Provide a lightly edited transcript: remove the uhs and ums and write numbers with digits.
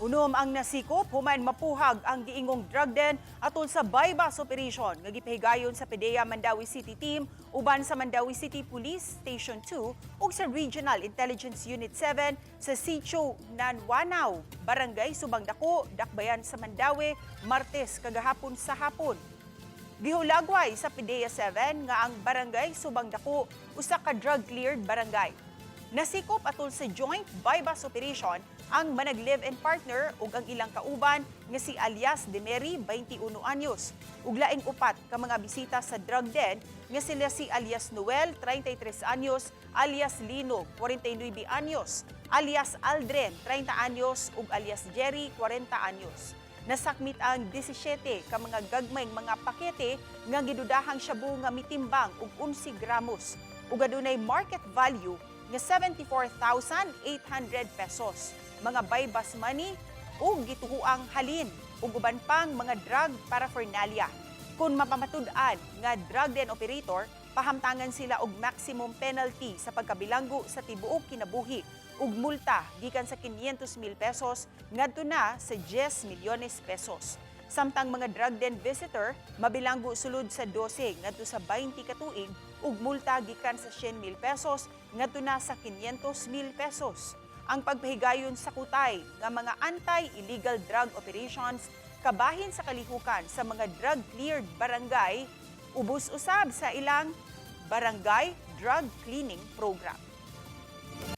Unom ang nasikop human mapuhag ang giingong drug den atol sa buy-bust operation nga gipahigayon sa PDEA Mandaue City Team uban sa Mandaue City Police Station 2 ug sa Regional Intelligence Unit 7 sa Sitio Nanwanao, Barangay Subang Dako, Dakbayan sa Mandaue, Martes kagahapon sa hapon. Gihulagway sa PDEA 7 nga ang Barangay Subang Dako usa ka drug-cleared barangay. Nasikop atol sa joint buy-bust operation ang manag-live-in partner ug ang ilang kauban nga si alias Demeri, 21 anyos, ug laing upat ka mga bisita sa drug den nga sila si alias Noel, 33 anyos, alias Lino, 49 anyos, alias Aldren, 30 anyos ug alias Jerry, 40 anyos. Nasakmit ang 17 ka mga gagmayng mga pakete nga gidudahang shabu nga mitimbang og 11 gramos ug adunay market value nga 74,800 pesos. Mga buy-bust money ug gituhuang halin ug uban pang mga drug paraphernalia. Kung mapamatud-an nga drug den operator, pahamtangan sila og maximum penalty sa pagkabilanggo sa tibuok kinabuhi ug multa gikan sa 500 mil pesos ngadto na sa 10 milyones pesos. Samtang mga drug den visitor mabilanggo sulod sa 12 ngadto sa 20 ka tuig ug multa gikan sa 100 mil pesos ngadto na sa 500 mil pesos. Ang pagpahigayon sa kutay nga mga anti-illegal drug operations kabahin sa kalihukan sa mga drug-cleared barangay, ubos usab sa ilang barangay drug cleaning program.